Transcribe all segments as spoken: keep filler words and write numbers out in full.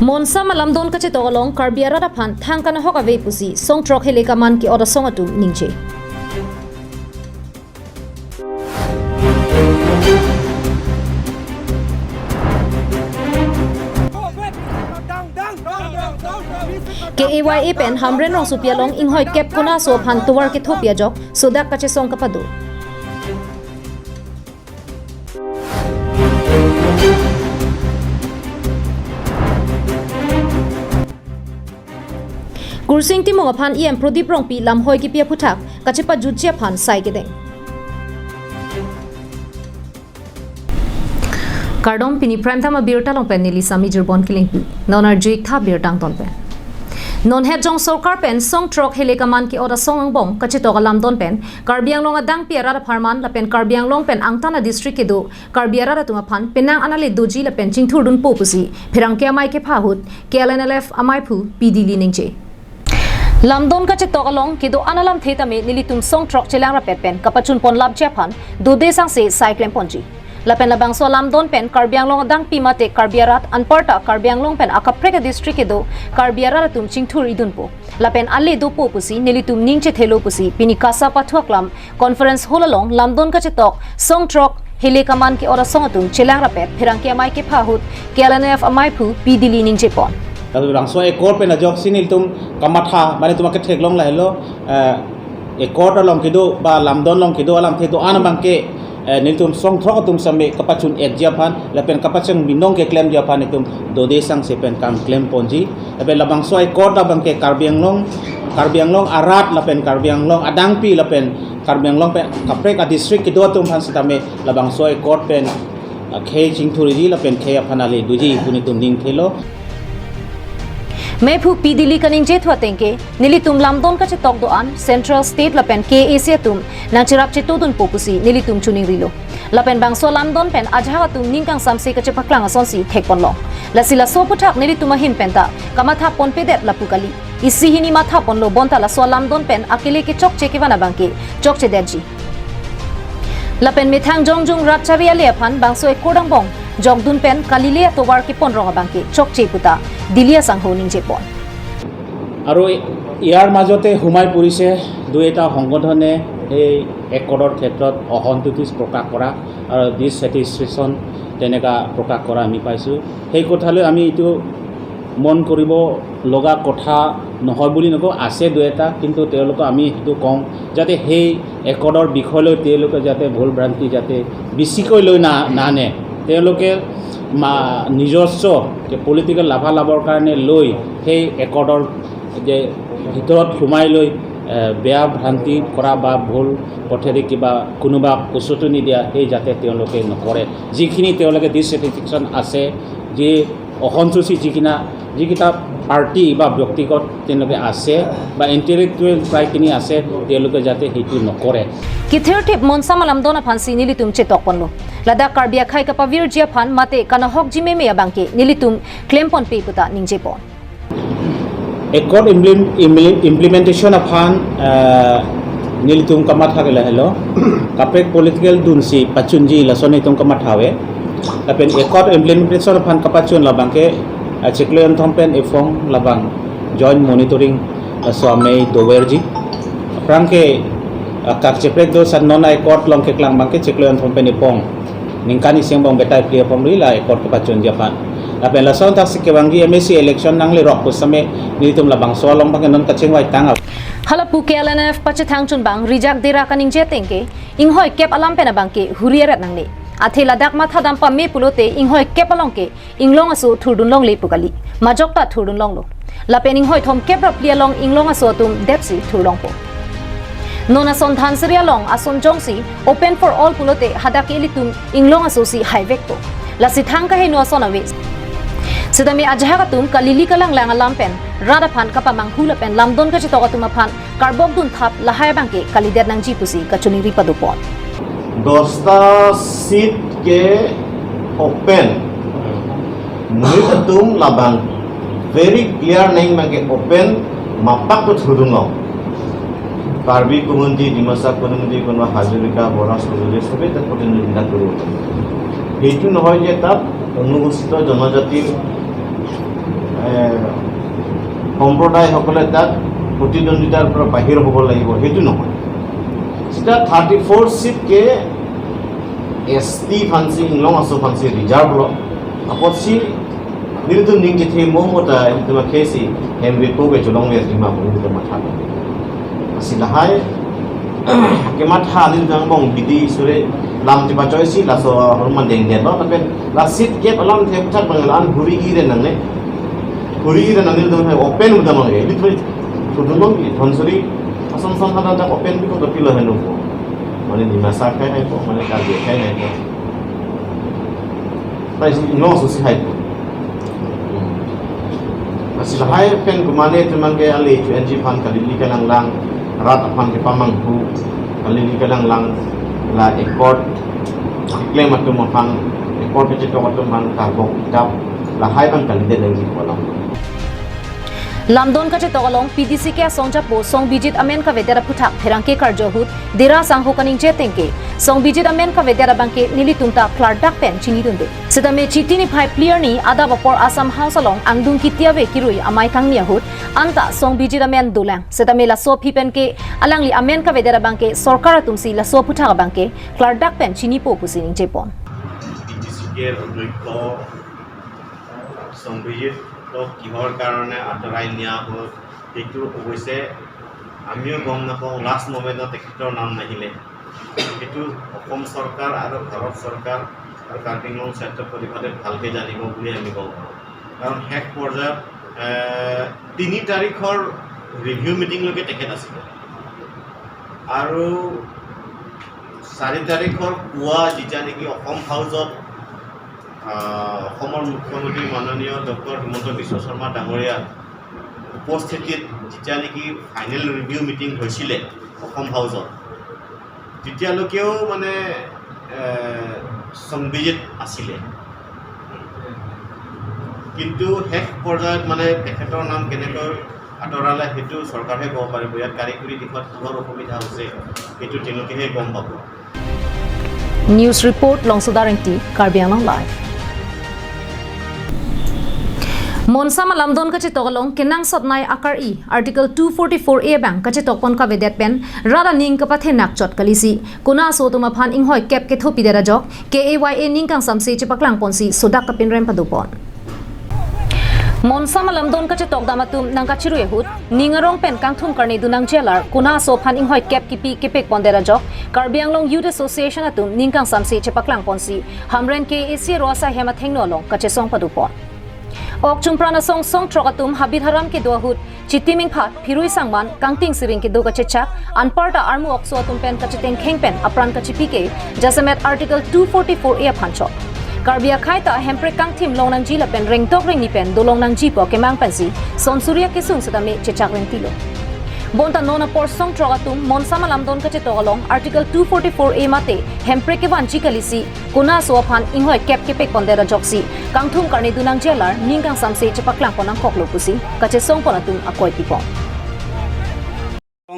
Monsam alamdon kachetok along Karbi arat aphan thang kanahok ave pusi Songthrok Hilekaman ke-ot asong atum ningje. K A Y A pen Hamren rongsopi along inghoi kep kona aso aphan tovar kethopi ajok sodak kachesong kapado. Kursing Timung aphan E M Prodip Rongpi lamhoi kipi aphuthak kachepajutji aphan sai kedeng. Kardom, pini Prime Time abirta along pen neli Sami Jirbon Kilingpi. Non arju-ik tha birta angton pen. Non het jong sorkar pen Songthrok Hilekaman ke-ot asong angbong kachetok alamdon pen Karbi Anglong adangpi arat apharman lapen Karbi Anglong pen angtan adistrict kedo Karbi arat atum aphan penang an ale doji lapen chingthurdunpo pusi pherangke amei kepha ahut K L N L F ameiphu P Dili ningje. Lamdon kachetok along kedo-an alamthe tame nelitum Songthrok chelang rapet pen kapachunpon lapji aphan dode sangse sai klemponji. Lapen labangso alamdon pen Karbi Anglong adangpi mate Karbi arat anparta Karbi Anglong pen akaprek adistrict kedo Karbi arat atum chingthur idunpo lapen ale dopo pusi nelitum ning chethelo pusi pini KASA pathu aklam conference hall along lamdon kachetok Songthrok Hilekaman ke-ot asong atum chelang rapet pherangke amei kepha ahut K L N L F ameiphu P Dili ningjepon. Lalu laso accord pen ajoksi nelitum kamatha, mane itum aketheklong lahelo, eh, accord along kedo ba lamdon along kedo alamthe do-an abangke, eh, nelitum Songthrok atum same kapachun-etji aphan lapen kapachun binong keklemji aphan itum dode sangse pen kam klemponji. Lapen labangso accord abangke Karbi Anglong, Karbi Anglong arat lapen Karbi Anglong adangpi lapen Karbi Anglong pen kaprek adistrict kedo atum aphan sitame labangso accord pen, ah, khei chingthurji lapen khei aphan ale doji pu nelitum ning thelo. Meiphu P Dili kaningje thu ateng ke nelitum lamdon kachetok do-an Central, State lapen K A A C atum nangcherap chetodunpo pusi nelitum choningrilo. Lapen bangso alamdon pen ajahak atum ning kangsamse kachepaklang asonsi thekponlong. Lasi laso aphuthak nelitum ahin penta kamathaponpedet lapu kali. Isi hini mathaponlo bonta laso alamdon pen akele kechokche kevan abangke chokchedetji. Lapen methang jongjung rat chari ale aphan bangso accord angbong jokdun pen kalile atovar keponrong abangke chokche puta Dili asangho ningjepon. আৰু ইয়াৰ মাজতে সোমাই পৰিছে দুই এটা সংগঠনে এই একৰ্ডৰ ক্ষেত্ৰত অসন্তুষ্টি প্ৰকাশ কৰা আৰু ডিছছেটিছফেকশ্যন তেনেকুৱা প্ৰকাশ কৰা আমি পাইছোঁ। সেই কথালৈ আমি এইটো মন কৰিব লগা কথা নহয় বুলি নকওঁ, আছে দুই এটা, কিন্তু তেওঁলোকক আমি সেইটো কওঁ যাতে সেই একৰ্ডৰ বিষয়লৈ তেওঁলোকে যাতে ভুল ভ্ৰান্তি যাতে বেছিকৈ লৈ না নানে। তেওঁলোকে মা নিজস্ব পলিটিকেল লাভালাভৰ কাৰণে লৈ সেই একৰ্ডৰ যে ভিতৰত সোমাই লৈ, এ, বেয়া ভ্ৰান্তি কৰা বা ভুল পথেদি কিবা কোনোবা উচতনি দিয়া, সেই যাতে তেওঁলোকে নকৰে। যিখিনি তেওঁলোকে ডিছছেটিছফেকশ্যন আছে, যি অসন্তুষ্টি যিকিনা যিকেইটা পাৰ্টি বা ব্যক্তিগত তেওঁলোকে আছে বা ইণ্টেলেকচুৱেল প্ৰায়খিনি আছে, তেওঁলোকে যাতে সেইটো নকৰে। Kithirthip Monsam alamdon aphansi nelitum chetokponlo. Ladak Karbi akhei kapavirji aphan mate kanahokji meme abangke nelitum klemponpe puta ningjepon. Accord implim- impli- implementation aphan, eh, nelitum kamatha ke lahelo. Kaprek political dunsi pachunji lason nelitum kamatha ave. Lapen accord implementation aphan kapachun labangke, eh, chiklo kethom pen iphong labang joint monitoring, eh, so amei doverji. Aphrangke, eh, kak cheprek do san non accord along keklang abangke chiklo kethom pen iphong. Ningkan isi angbong betai phli apom ri la accord kepachunji aphan. Lapen lason thaksi kevangji M A C election nanglerok pu same nelitum labangso along abangke non kachingvai tang a. Halapu K L N F pachethang chun bang Rijak Dera kaningje ateng ke inghoi kep alam pen abangke huri eret nangne. Athe ladak mathadam pame pulote inghoi kep along ke inglong aso thurdunlongle pu kali. Majok ta thurdunlonglo. Lapen inghoi thomkep ra phli along inglong aso atum detsi thurlongpo. Non ason Dhansiri along ason jongsi open for all pulote hadak ke ilitum inglong asosi haivekpo. Lasi thang kaheno ason ave. Sitame ajahak atum kalili kalanglang alam pen rat aphan kapamanghu lapen lamdon kachetok atum aphan karbok dunthap lahai abangke kalidet nangji pusi kachiningri padopon. দহটা ছিট কে open, monit atum labang very clear neng abangke open, mapak to thurdunlong. Karbi community, Dimasa community, কোনোবা হাজৰিকা, বৰা, চুবুৰী, সবেই তাত প্ৰতিনিধিত্ব কৰিব। সেইটো নহয় যে তাত অনুসূচিত জনজাতিৰ, আহ, সম্প্ৰদায়সকলে তাত প্ৰতিদ্বন্দ্বিতাৰ পৰা বাহিৰ হ'ব লাগিব, সেইটো নহয়। চিধা থাৰ্টি ফ'ৰ চিটকে এছ টি ফানচি, ইংলং আছু ফানচি ৰিজাৰ্ভ ল। Apotsi nelitum ning chethe mo mo ta nelitum akhei si hem ri po ke cholong le rima bo nelitum matha. Lasi lahai kematha nelitum angbong bidi sore lam chepachoi si laso ahormu mandeng det lo, lapen la seat kep alamthe aphuthak abang la-an huri-i re nangne. Huri-i re nangne nelitum hai open muda lo ye. Nelitum sudun lo ye, Dhansiri ason son hada dak open bi ko to pilo heno ko. Mane Dimasa akhei hai ko, mane Karbi akhei hai ko. Lasi no so si hai ko. Lasi lahai pen kumane teman ke ale H O N G aphan kalili kalanglang, rat aphan kepamanghu, kalili kalanglang, la accord keklem atum aphan, accord kechetok atum aphan karbok kitap, lahai abang kalidet nangji pu alam. Lamdon kachetok along P D C K asong japo Songbijit amen kavedet aphuthak pherangke karjo ahut dera sangho kaningje ateng ke Songbijit amen kavedet abang ke nelitum ta klardak pen chinidunde. Setame Chiti niphai phli arni adap apor Assam House along angdung kiti ave kirui amei kangni ahut anta Songbijit amen dolang. Setame laso aphi pen ke alangli amen kavedet abang ke sorkar atum si laso aphuthak abang ke klardak pen chinipo pusi ningjepon. P T C কেৰ অধ্যক্ষ সংগীতক কিহৰ কাৰণে আঁতৰাই নিয়া হ'ল, সেইটো অৱশ্যে আমিও গম নাপাওঁ। লাষ্ট মমেণ্টত তেখেতৰ নাম নাহিলে। সেইটো অসম চৰকাৰ আৰু ভাৰত চৰকাৰ আৰু কাৰ্বি আংলং স্বায়ত্ত পৰিষদে ভালকৈ জানিব বুলি আমি গম পাওঁ। কাৰণ শেষ পৰ্যায়ত, এ, তিনি তাৰিখৰ ৰিভিউ মিটিংলৈকে তেখেত আছিলে আৰু চাৰি তাৰিখৰ পুৱা যেতিয়া নেকি অসম হাউচত, আহ, অসমৰ মুখ্যমন্ত্ৰী মাননীয় ডক্টৰ হিমন্ত বিশ্ব শৰ্মা ডাঙৰীয়াৰ উপস্থিতিত যেতিয়া নেকি ফাইনেল ৰিভিউ মিটিং হৈছিলে অসম হাউচত, তেতিয়ালৈকেও মানে, এ, সংবিজিত আছিলে। কিন্তু শেষ পৰ্যায়ত মানে তেখেতৰ নাম কেনেকৈ আঁতৰালে সেইটো চৰকাৰহে ক'ব পাৰিব। ইয়াত কাৰিকৰী দিশত কিহৰ অসুবিধা হৈছে সেইটো তেওঁলোকেহে গম পাব। News report, Longsodar Engti, Karbi Anglong Live. Monsam alamdon kachetok along kenangsot nei akar-i Article two forty-four A abang kachetokpon kavedet pen rat aning kapathenak chot kalisi Kona aso atum aphan inghoi kep kethopidet ajok K A Y A ning kangsamse chepaklangponsi sodak kapinrem padopon. Monsam alamdon kachetokdam atum nangkachirui ahut ning arong pen kangthum karne dunangji alar Kona aso aphan inghoi kep kipi kepekpondet ajok Karbi Anglong Youth Association atum ning kangsamse chepaklangponsi Hamren K A C aro asai hem athengno along kachesong padopon. Ok Chumpran asong songthrok atum habit haram kedo ahut Chiti Mingphat, Phirui Sangman, Kangting Siring kedo kachechak, anparta armu okso atum pen kachetengkheng pen apran kachipi ke jasemet Article two forty-four A aphan chot. Karbi akhei ta hemprek kangthim longnangji lapen rengdok rengni pen dolongnangji pu akemang pensi son suri akesung setame chechak rentilo. Bonta non apor songthrok atum Monsam alamdon kachetok along Article two forty-four A mate hemprek kevanji kalisi Kona aso aphan inghoi kep kepekpondet ajoksi kangthum karne dunangji alar ning kangsamse chepaklangpon nangkoklo pusi kachesongpon atum akoi pipon.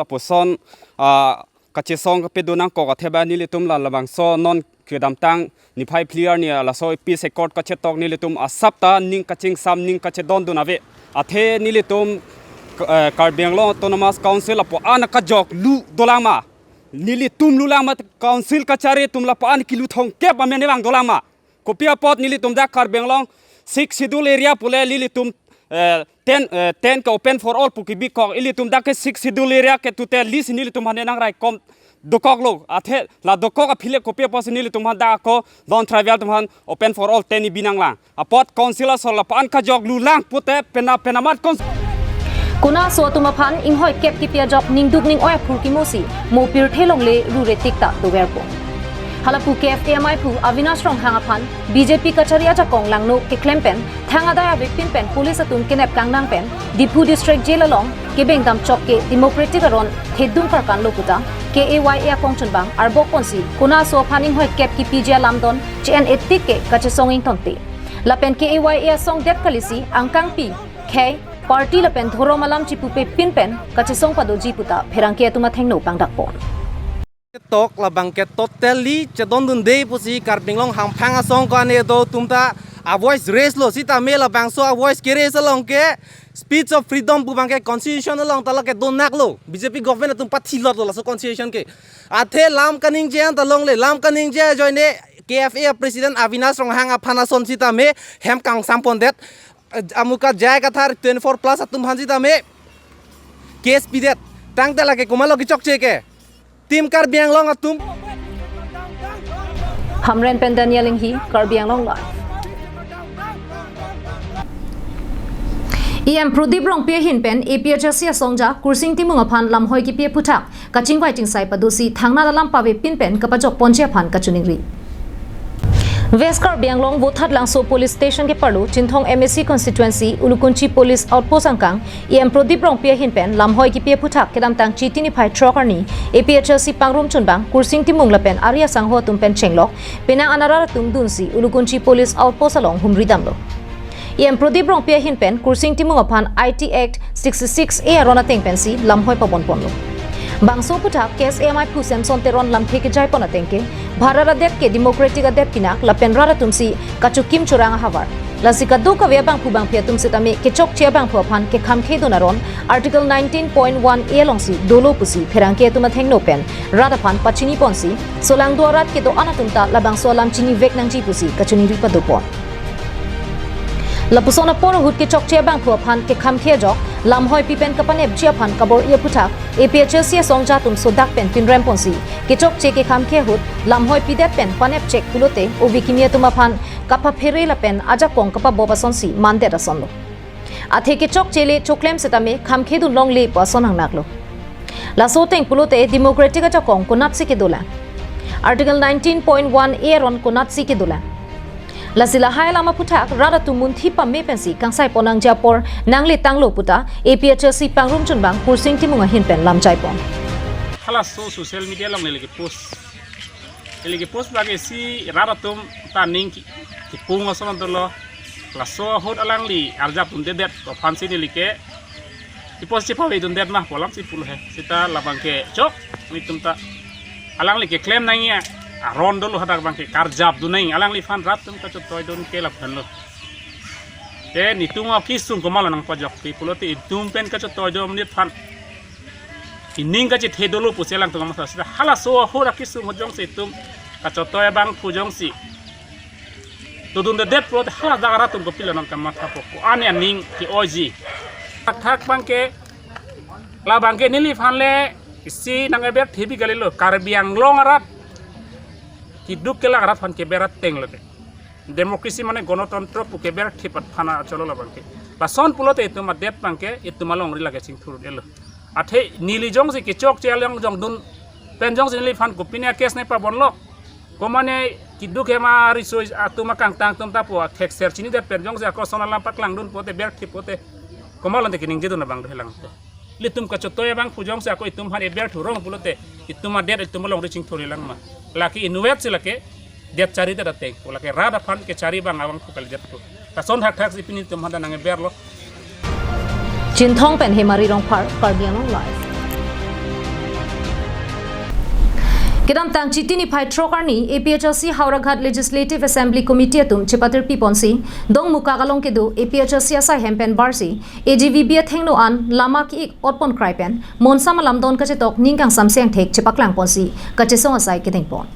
Lapuson, ah, kachesong kapedun nangkok athe ba nelitum la labangso non kedamtang niphai phli arni laso peace accord kachetok nelitum asap ta ning kachingsam ning kachedondun ave. Athe nelitum, eh, Karbi Anglong Autonomous Council lapu-an kajoklu dolang ma. Nelitum lulang ma, council kachari atum lapu-an kilu thomkep amen vang dolang ma. Kopi apot nelitum dak Karbi Anglong Sixth Schedule area pule nelitum, eh, ten, eh, ten ke open for all pu kebikok, ilitum dak ke Sixth Schedule area ke total list nelitum aphan nangraikom dokoklo. Athe la dokok aphi le kopi apotsi nelitum aphan dak ako non-tribal atum aphan open for all ten ibi nanglang. Apot council asor lapu-an kajoklu lang pute pena, penamat kons- Kona aso atum aphan inghoi kep kipi ajok ningduk ning-oi aphur kimosi mo pirthe longle rure tik ta doverpo. Halapu K F A amei aphu Avinash Ronghang aphan B J P kachari ajakong langno keklem pen thang adai avepin pen police atum kenep kangnang pen Diphu District Jail along kebengdam chok ke democratic aron thedung karkan lo puta K A Y A akongchunbang arbokponsi Kona aso aphan inghoi kep kipiji alamdon che-en etik ke kachesong ingtonte. Lapen K A Y A asong det kalisi angkangpi, khei, party lapen dhorom alam chipupepin pen kachesong padoji puta pherangke atum athengno pangdakpon. Tok labang ke totally chedondunde pusi Karbi Anglong hamphang asong ko ane do atum ta a voice raise lo sitame labangso a voice ke-raise along ke speech of freedom pu abang ke constitution along ta lake donak lo. B J P government atum pathilot lo laso constitution ke. Athe lam kaningje an ta longle, lam kaningje ajoine K F A president Avinash Ronghang aphan ason sitame hem kangsam pondet. Amuka J I Kathar twenty-four plus atum aphan sitame case pidet. Tangte lake komatlo kechokche ke? Team Karbi Anglong atum. Hamren pen Daniel Inghi, Karbi Anglong Live. E M Prodip Rongpi ahin pen A P H L C asongja Kursing Timung aphan lamhoi kipi aphuthak kachingvai chingsai padosi thangnat alam pavepin pen kapajok ponji aphan kachiningri. West Karbi Anglong Vothatlangso Police Station keparlo Chinthong M A C constituency Ulukunchi Police Outpost angkang E M Prodip Rongpi ahin pen lamhoi kipi aphuthak kedamtang Chiti niphai throk arni A P H L C pangrum chunbang Kursing Timung lapen ari asangho atum pen chenglok penang an arat atum dunsi Ulukunchi Police Outpost along humri damlo. E M Prodip Rongpi ahin pen Kursing Timung aphan I T Act sixty-six A aron ateng pensi lamhoi pabon ponlo. Bangso aphuthak K S A amaiphu Samson Teron lamthe kejai pon ateng ke, Bharat adet ke democratic adet pinak lapen rat atum si kachokim chorang ahavar. Lasi kadokave abangphu bangphi atum sitame kechokche abangphu aphan kekhamkhe dun aron Article nineteen point one A alongsi dolo pusi pherangke atum athengno pen rat aphan pachini ponsi, solangdo arat kedo-an atum ta labangso alam chinivek nangji pusi kachiningri pado pon. Lapuson apor ahut kechokche abangphu aphan kekhamkhe ajok lamhoi pi pen kapanepji aphan kabor-i aphuthak A P H L C asongja atum sodak pen pinrem ponsi, kechokche kekhamkhe ahut lamhoi pidet pen panepchek pulote ove kimi atum aphan kapaphere lapen ajakong kapabop asonsi mandet asonlo. Athe kechokche le choklem sitame khamkhe dun longle pu ason hangnaklo. Laso ateng pulote democratic ajakong konatsi kedolang? Article nineteen point one A aron konatsi kedolang? Lasi lahai alam aphuthak rat atum munthi pame pensi kangsai pon nangji apor nangle tanglo puta A P H L C pangrum chunbang Kursing Timung ahin pen lamjai pon. Halaso social media along neli kepost. Neli kepost abang ke si rat atum ta ning ki-, kipung ason dolo. Laso ahut alangli arjap dundedet aphansi neli ke ipost chepave dundet ma pu alamsi pulo he. Seta labang ke chok, netum ta alangli keklem nangji aron dolo, hadak abang ke karjap dun nangji, alangliphan rat atum kachotoi dun ke laphan lo. Te netum akesung komatlo nangpajokpi pulote itum pen kachotoi dun monit aphan ining kachethe dolo pusi alangtum kamatha. Seta halaso ahut akesung ahut jongsi itum kachotoi abangphu jongsi dodundedet pulote hala adak arat atum kopilo nangkamathapo, ko-an aning ke-oiji. Thakthak abang ke, labang ke neliphan le isi nang-eberthe bi kalilo, Karbi Anglong arat keduk kelak arat aphan keber ateng lote. Democracy mane gonotontro pu keberthe aphan acholo labang ke. Lason pulote itum adet abang ke itum alongri lake chingthur delo. Athe neli jongsi kechokche along jongdun pen jongsi neliphan kopine case ne pabonlo. Komane keduk hem ariso atum akangtang atum ta pu athekser chinidet pen jongsi akoson alam paklangdun pote berthe pote, komatlo te keningje dun abang do helang te. Ilitum kachotoi abangphu jongsi ako itum aphan eberthu rong pulote itum adet itum alongri chingthurlang ma? Lake inutvet si lake det charidet ateng, lake rat aphan kechari abang abangphu kalidet pu. Lason thakthak si pini itum aphan ta nang-eberlo. Chinthong pen Hemari Rongphar, Karbi Anglong Live. Kedamtang Chiti niphai throk arni A P H L C Howraghat Legislative Assembly Committee atum chepatirpi ponsi, Dongmukak along kedo A P H L C asai hem pen barsi, A G V B athengno an lama ki-ik otpon krai pen monsam alamdon kachetok ning kangsamse angthek chepaklang ponsi kachesong asai kedeng pon.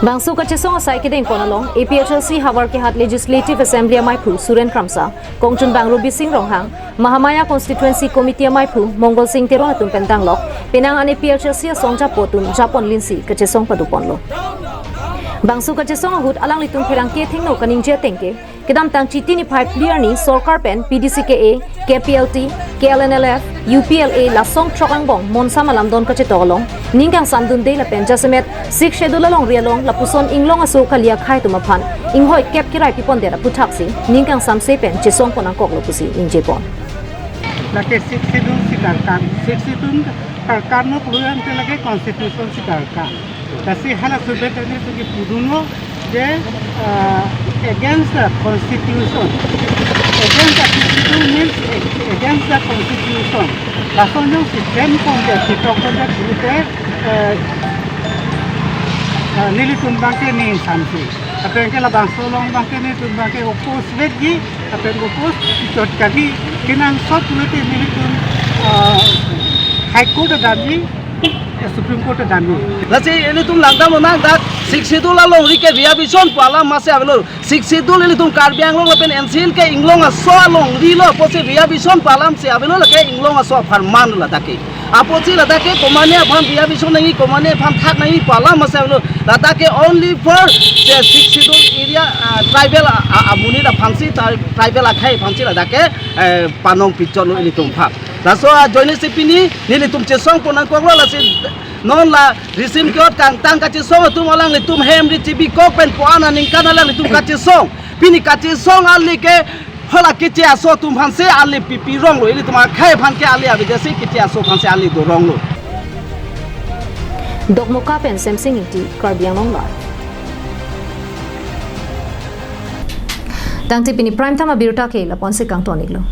Bangso kachesong asai kedeng pon along A P H L C Howraghat Legislative Assembly amaiphu Suren Kramsa, kongchunbang Robising Ronghang, Mahamaya Constituency Committee amaiphu Mongolsing Teron atum pen danglok penang an A P H L C asongjapo atum japon linsi kachesong pado ponlo. Bangso kachesong ahut alanglitum pherangke athengno kaningje ateng ke, kedamtang Chiti niphai phli arni sorkar pen P D C K A, K P L T, K L N L F, U P L A lason throk angbong monsam alamdon kachetok along ning kangsam dunde lapen jasemet Sixth Schedule alongri along lapuson inglong aso kali akhei atum aphan inghoi kep kirai pipondet aphuthak si ning kangsamse pen chesong pon nangkoklo pusi ningje pon. Lake Sixth Schedule si karkan, Sixth Schedule karkan no puluhan te lake Constitution si karkan. Lasi hala subet ani tu kipudunlo je, ah, against the constitution. Against the constitution means ag-, against the constitution. Lason jongsi klem pondet, ketok pondet pulote, eh, ah, nelitum abang ke ning kangsamse. Lapen ke labangso along abang ke nelitum abang ke oppose vetji, lapen oppose chot kali, kenangsot pulote nelitum, ah, High Court damji, eh, Supreme Court damji. Lasi ilitum langdam lonang dak Sixth Schedule alongri ke reservation pu alam masi avelo. Sixth Schedule ilitum Karbi Anglong lapen N C Hills ke inglong aso alongri lo, apotsi reservation pu alam si avelo, lake inglong aso apharman lo ladak ke. Apotsi ladak ke komane aphan reservation nangji, komane aphan thak nangji pu alam masi avelo. Ladak ke only for the Sixth Schedule area, ah, tribal, ah, ah, amonit aphansi, tri-, tribal akhei aphansi ladak ke, eh, panong pichot lo ilitum aphan. Laso ajoine si pini nelitum chesong pon nangkoklo, lasi non la risim kiot kangtang kachesong atum alanglitum hem ri chibikok pen ko-an aningkan alanglitum kachesong. Pini kachesong ali ke hala keche aso atum aphansi ali pipi rong lo, ilitum akhei aphan ke ali avedetsi keche aso aphansi ali do rong lo. Dokmoka pen Semsing Ingti, Karbi Anglong Live. Tangte pini Prime Time abirta ke lapu-ansi kangton-iklo.